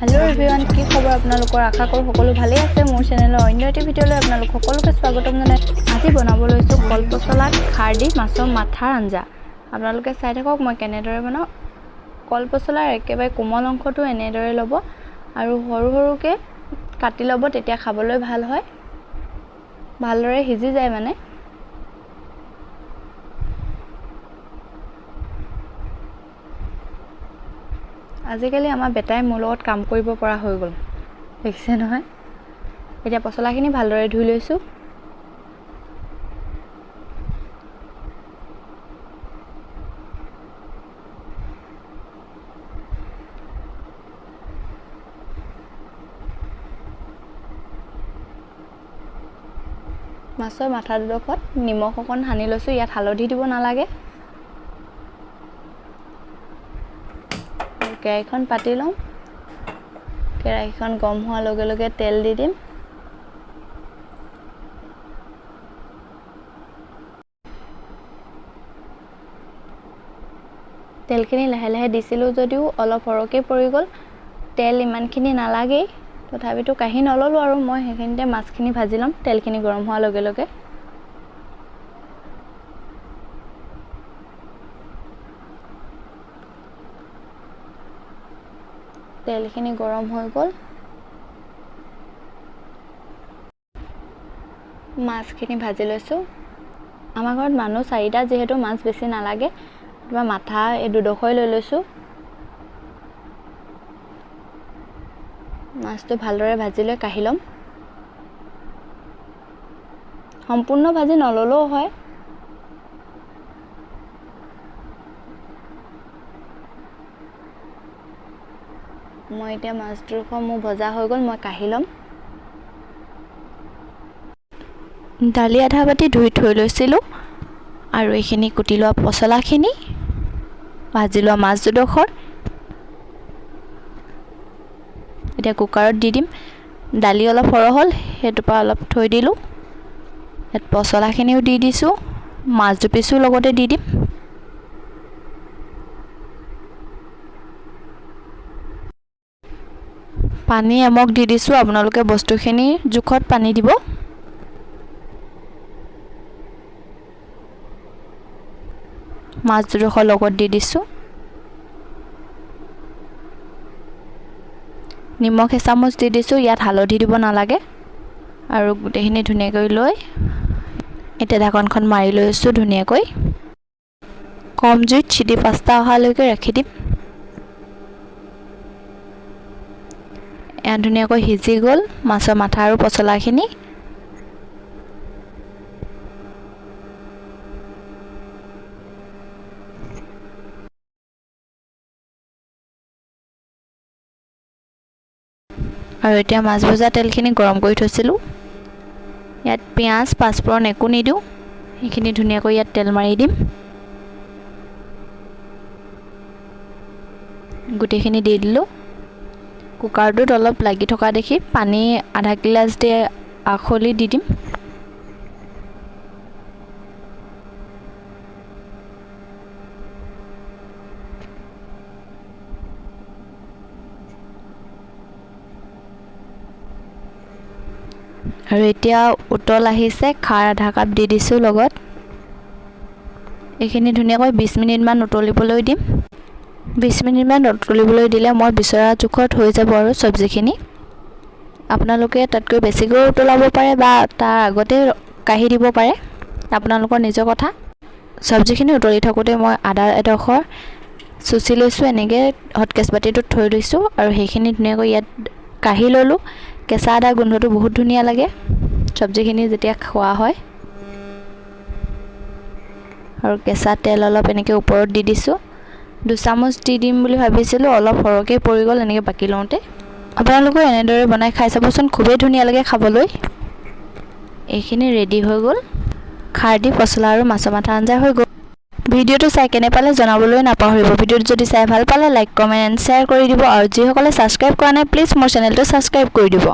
Hello' everyone, কি খবৰ আপোনালোকৰ? আশা কৰোঁ সকলো ভালেই আছে। মোৰ চেনেলৰ অন্য এটি ভিডিঅ'লৈ আপোনালোক সকলোকে স্বাগতম জনাই আজি বনাব লৈছোঁ কল পচলাত খাৰ দি মাছৰ মাথাৰ আঞ্জা। আপোনালোকে চাই থাকক মই কেনেদৰে বনাওঁ। কল পচলাৰ একেবাৰে কোমল অংশটো এনেদৰে ল'ব আৰু সৰু সৰুকৈ কাটি ল'ব, তেতিয়া খাবলৈ ভাল হয়, ভালদৰে সিজি যায়। মানে আজিকালি আমাৰ বেটাই মোৰ লগত কাম কৰিব পৰা হৈ গ'ল, দেখিছে নহয়। এতিয়া পচলাখিনি ভালদৰে ধুই লৈছোঁ। মাছৰ মাথা দুডোখৰত নিমখ অকণ সানি লৈছোঁ, ইয়াত হালধি দিব নালাগে। কেৰাহীখন পাতি ল'ম। কেৰাহীখন গৰম হোৱাৰ লগে লগে তেল দি দিম। তেলখিনি লাহে লাহে দিছিলোঁ যদিও অলপ সৰহকৈ পৰি গ'ল। তেল ইমানখিনি নালাগেই, তথাপিতো কাঢ়ি নল'লোঁ আৰু মই সেইখিনিতে মাছখিনি ভাজি ল'ম তেলখিনি গৰম হোৱাৰ লগে লগে। তেলখিনি গৰম হৈ গ'ল, মাছখিনি ভাজি লৈছোঁ। আমাৰ ঘৰত মানুহ চাৰিটা যিহেতু মাছ বেছি নালাগে, কিবা মাথা এই দুডোখৰে লৈ লৈছোঁ। মাছটো ভালদৰে ভাজি লৈ কাঢ়ি ল'ম। সম্পূৰ্ণ ভাজি নল'লেও হয়। মই এতিয়া মাছ দুডোখৰ মোৰ ভজা হৈ গ'ল, মই কাঢ়ি ল'ম। দালি আধা বাতি ধুই থৈ লৈছিলোঁ আৰু এইখিনি কুটি লোৱা পচলাখিনি, ভাজি লোৱা মাছ দুডোখৰ এতিয়া কুকাৰত দি দিম। দালি অলপ সৰহ হ'ল, সেইটোৰ পৰা অলপ থৈ দিলোঁ। ইয়াত পচলাখিনিও দি দিছোঁ, মাছ দুপিচো লগতে দি দিম। পানী এমগ দি দিছোঁ, আপোনালোকে বস্তুখিনি জোখত পানী দিব। মাছ দুডোখৰ লগত দি দিছোঁ। নিমখ এচামুচ দি দিছোঁ, ইয়াত হালধি দিব নালাগে। আৰু গোটেইখিনি ধুনীয়াকৈ লৈ এতিয়া ঢাকনখন মাৰি লৈছোঁ ধুনীয়াকৈ। কম জুইত চিটি 5টা অহালৈকে ৰাখি দিম। এয়া ধুনীয়াকৈ সিজি গ'ল মাছৰ মাথা আৰু পচলাখিনি। আৰু এতিয়া মাছ ভজা তেলখিনি গৰম কৰি থৈছিলোঁ। ইয়াত পিঁয়াজ পাঁচফোৰণ একো নিদিওঁ, সেইখিনি ধুনীয়াকৈ ইয়াত তেল মাৰি দিম। গোটেইখিনি দি দিলোঁ। কুকাৰটোত অলপ লাগি থকা দেখি পানী আধা গিলাচ দি আখলি দি দিম। আৰু এতিয়া উতল আহিছে, খাৰ আধা কাপ দি দিছোঁ লগত। এইখিনি ধুনীয়াকৈ 20 মিনিটমান উতলিবলৈ দিম। 20 মিনিটমান উতলিবলৈ দিলে মই বিচৰা জোখত হৈ যাব আৰু চব্জিখিনি। আপোনালোকে তাতকৈ বেছিকৈও উতলাব পাৰে বা তাৰ আগতে কাঢ়ি দিব পাৰে, আপোনালোকৰ নিজৰ কথা। চব্জিখিনি উতলি থাকোঁতে মই আদা এডোখৰ চুচি লৈছোঁ, এনেকৈ হটকেচ বাতিটোত থৈ লৈছোঁ আৰু সেইখিনি ধুনীয়াকৈ ইয়াত কাঢ়ি ল'লোঁ। কেঁচা আদা গোন্ধটো বহুত ধুনীয়া লাগে চব্জিখিনি যেতিয়া খোৱা হয়। আৰু কেঁচা তেল অলপ এনেকৈ ওপৰত দি দিছোঁ। দুচামুচ দি দিম বুলি ভাবিছিলোঁ, অলপ সৰহকৈ পৰি গ'ল এনেকৈ বাকি লওঁতে। আপোনালোকেও এনেদৰে বনাই খাই চাবচোন, খুবেই ধুনীয়া লাগে খাবলৈ। এইখিনি ৰেডি হৈ গ'ল খাৰ দি পচলা আৰু মাছৰ মাথা আঞ্জা হৈ গ'ল। ভিডিঅ'টো চাই কেনে পালে জনাবলৈ নাপাহৰিব। ভিডিঅ'টো যদি চাই ভাল পালে লাইক, কমেণ্ট এণ্ড শ্বেয়াৰ কৰি দিব। আৰু যিসকলে ছাবস্ক্ৰাইব কৰা নাই, প্লিজ মোৰ চেনেলটো ছাবস্ক্ৰাইব কৰি দিব।